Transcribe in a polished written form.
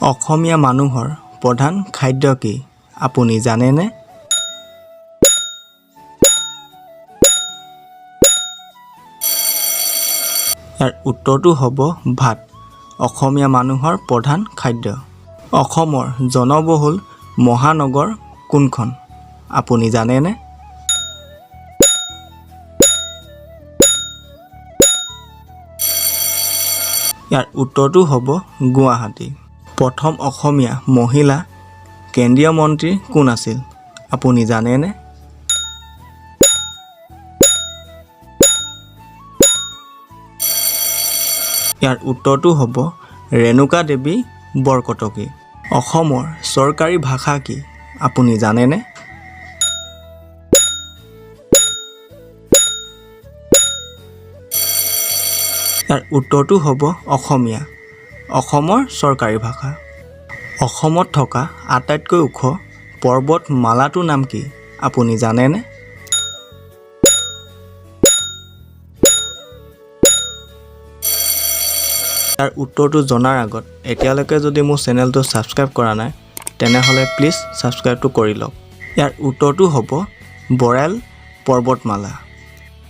অসমীয়া মানুহৰ প্ৰধান খাদ্য কি, আপুনি জানেনে? ইয়াৰ উত্তৰটো হ'ব ভাত, অসমীয়া মানুহৰ প্ৰধান খাদ্য। অসমৰ জনবহুল মহানগৰ কোনখন, আপুনি জানেনে? ইয়াৰ উত্তৰটো হ'ব গুৱাহাটী। প্ৰথম অসমীয়া মহিলা কেন্দ্ৰীয় মন্ত্ৰী কোন আছিল, আপুনি জানেনে? ইয়াৰ উত্তৰটো হ'ব ৰেণুকা দেৱী বৰকটকী। অসমৰ চৰকাৰী ভাষা কি, আপুনি জানেনে? ইয়াৰ উত্তৰটো হ'ব অসমীয়া, অসমৰ চৰকাৰী ভাষা। অসমত থকা আটাইতকৈ ওখ পৰ্বতমালাটোৰ নাম কি, আপুনি জানেনে? ইয়াৰ উত্তৰটো জনাৰ আগত এতিয়ালৈকে যদি মোৰ চেনেলটো ছাবস্ক্ৰাইব কৰা নাই, তেনেহ'লে প্লিজ ছাবস্ক্ৰাইবটো কৰি লওক। ইয়াৰ উত্তৰটো হ'ব বৰাইল পৰ্বতমালা।